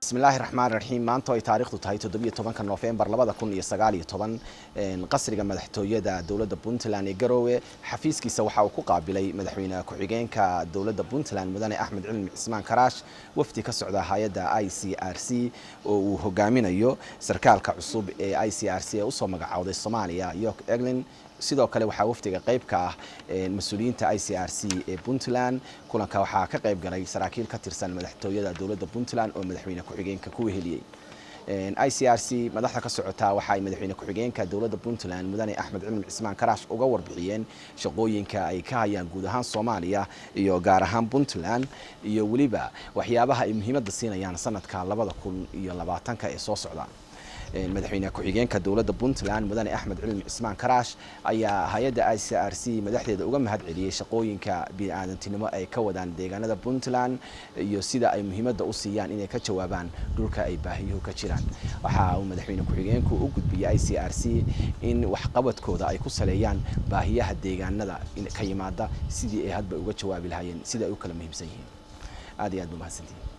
Bismillahi raxmaan raxiim. Maanta ay taariikhdu tahay 17-ka Noofembar 2019, qasriga madaxtooyada dowladda Puntland ee Garoowe xafiiskiisa waxa uu ku qaabilay madaxweyne ku-xigeenka dowladda Puntland, Mudane Axmed Cilmi Cismaan Karaash, wafdi ka socda hay-adda ICRC oo uu hogaaminayo sarkaalka cusub ee ICRC ee usoo magacowday Soomaaliya, York Eglin. Sidoo kale waxaa wafdiga qayb ka ah mas-uuliyiinta ICRC ee Puntland. Kulanka waxaa ka qayb galay saraakiil ka tirsan madaxtooyada dowladda Puntland oo madaxweyne ku-xigeenka ku weheliyey. ICRC madaxda ka socotaa waxa ay madaxweyne ku-xigeenka dowladda Puntland, Mudane Axmed Cilmi Cismaan Karaash, uga warbixiyeen shaqooyinka ay ka hayaan guud ahaan Soomaaliya iyo gaar ahaan Puntland, iyo weliba waxyaabaha ay muhiimadda siinayaan sanadka 2020-ka ee soo socda. Madaxweyne ku-xigeenka dowladda Puntland, Mudane Axmed Cilmi Cismaan Karaash, ayaa hay-adda ICRC madaxdeeda uga mahad celiyey shaqooyinka bini-aadantinimo ay ka wadaan deegaanada Puntland iyo sida ay muhiimadda u siiyaan inay ka jawaabaan dhulka ay baahiyuhu ka jiraan. Waxa uu madaxweyne ku-xigeenku u gudbiyey ICRC in waxqabadkooda ay ku saleeyaan baahiyaha deegaanada ka yimaada, sidii ay hadba uga jawaabi lahaayeen, sida ay u kala muhiimsan yihiin. Aad iyo aad ba mahadsantihin.